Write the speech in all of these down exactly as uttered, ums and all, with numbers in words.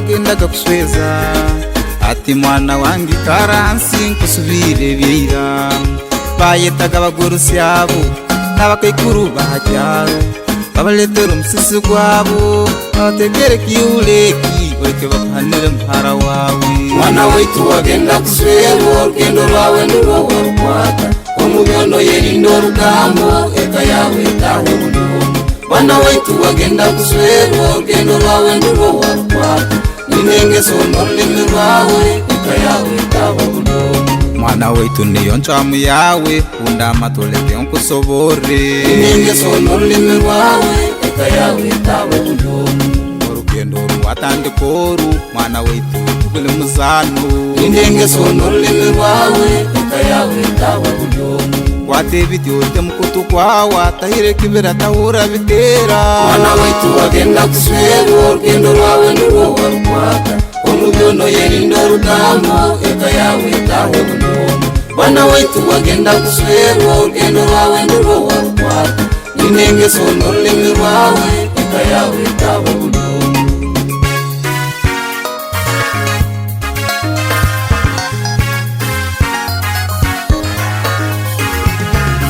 Gendaga kusweza, ati, "Mwana wange, ikara hansi, nkusubiire ebya ira." Bayetaga abagurusi abo, n'abakaikuru ba ha kyaro, babaletere omusisi gwabo, babatekere ekiihuro eki, oike bakuhanire muhara waawe. Mwana waitu, wagenda kuswerwa, orugendo rwawe nirwo warukwata. Omu byona oyerinde orugambo, eka yaawe etaahe buli omu. Mwana waitu, wagenda kuswerwa, orugendo rwawe nirwo warukwata. Ninengeso n'orulimi rwawe, eka yaawe etaahe buli omu. Mwana waitu, niyo ncwamu yaawe, kunda amatu oleke nkusoborre. Ninengeso n'orulimi rwawe, eka yaawe etaahe buli omu. Orugendo oru watandika oru, mwana waitu, tiguli muzaano. Ninengeso n'orulimi rwawe, eka yaawe etaahe buli omu. Kwata ebiti ote mukutu kwawe, atahire ekibira, tahurra biteera. Mwana waitu, wagenda kuswerwa, orugendo rwawe nirwo warukwata. Omu byona oyerinde orugambo, eka yaawe etaahe buli omu. Mwana waitu, wagenda kuswerwa, orugendo rwawe nirwo warukwata. Ninengeso n'orulimi rwawe, eka yaawe etaahe buli omu.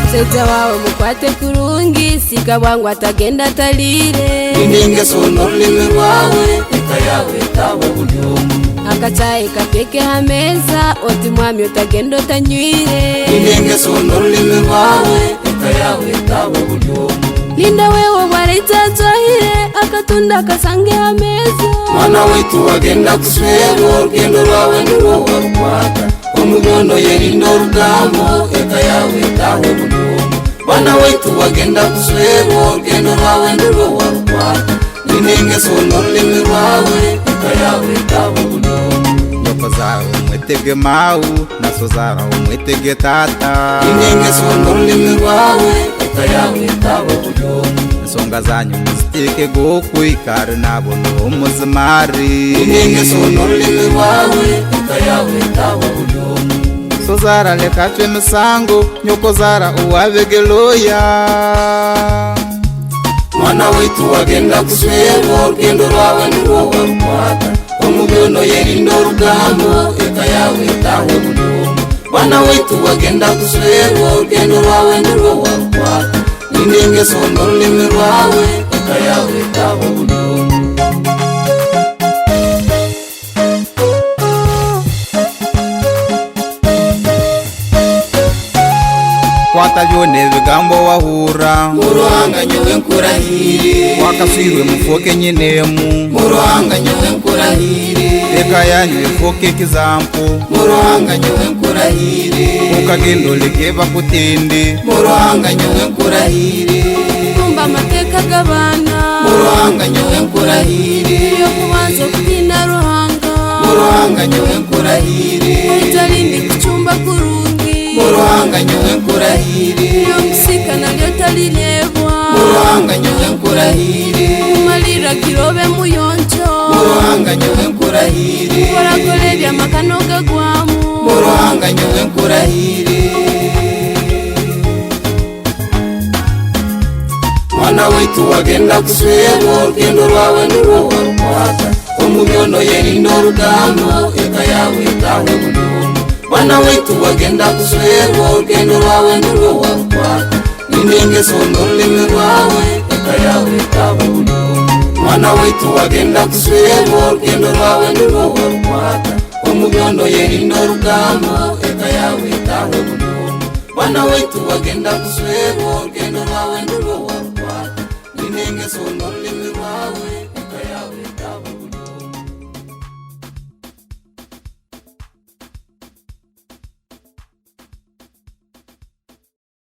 Musaija waawe mukwate kurungi, siika bwangu atagenda ataliire. Ninengeso n'orulimi rwawe, eka yaawe etaahe buli omu. Akacaayi kateeke ha meeza, oti mwami otagenda otanywire. Ninengeso n'orulimi rwawe, eka yaawe etaahe buli omu. Linda wewe obwaraija ajwahire, akatunda akasange ha meeza. Mwana waitu, wagenda kuswerwa, orugendo rwawe nirwo warukwata. Omu byona oyerinde orugambo, eka yaawe etaahe buli omu. Mwana waitu, wagenda kuswerwa, orugendo rwawe nirwo warukwata. Ninengeso n'orulimi rwawe, eka yaawe etaahe buli omu. Nyoko zaara omwetege mau, na so zaara omwetege taata. Ninengeso n'orulimi rwawe, eka yaawe etaahe buli omu. Ensonga zanyu muziteeke gokwe, kandi nabo nuho muzimarre. Ninengeso n'orulimi rwawe, eka yaawe etaahe buli omu. So zaara leka acwe emisango, nyoko zaara owabege lawyer. Mwana waitu, wagenda kuswerwa, orugendo rwawe nirwo warukwata. Omu byona oyerinde orugambo, eka yaawe etaahe buli omu. Mwana waitu, wagenda kuswerwa, orugendo rwawe nirwo warukwata. Ninengeso n'orulimi rwawe, eka yaawe etaahe buli omu. Kwata byona ebigambo wahurra. Mu Ruhanga nyowe nkurahiire. Wakaswirwe mu fooke nyinemu. Mu Ruhanga nyowe nkurahiire. Eka yanyu efooke ekizampo. Mu Ruhanga nyowe nkurahiire. Okagenda oleke bakutende. Mu Ruhanga nyowe nkurahiire. Tumba amateeka g'abaana. Mu Ruhanga nyowe nkurahiire. Eby'okubanza okutiina Ruhanga. Mu Ruhanga nyowe nkurahiire. Otalindi kucumba kurungi. Mu Ruhanga nyowe nkurahiire. Eby'okusiika nabyo talireebwa. Mu Ruhanga nyowe nkurahiire. Kumalirra kiro obe muyonjo. Mu Ruhanga nyowe nkurahiire. Korakora eby'amaka nogagwamu. Mu Ruhanga nyowe nkurahiire. Mwana waitu, wagenda kuswerwa, orugendo rwawe nirwo warukwata. Omu byona oyerinde orugambo, eka yaawe etaahe buli omu. Mwana waitu, wagenda kuswerwa, orugendo rwawe nirwo warukwata. Ninengeso n'orulimi rwawe, eka yaawe etaahe buli omu. Mwana waitu, wagenda kuswerwa, orugendo rwawe nirwo warukwata. Omu byona oyerinde orugambo, eka yaawe etaahe buli omu. Mwana waitu, wagenda kuswerwa, orugendo rwawe nirwo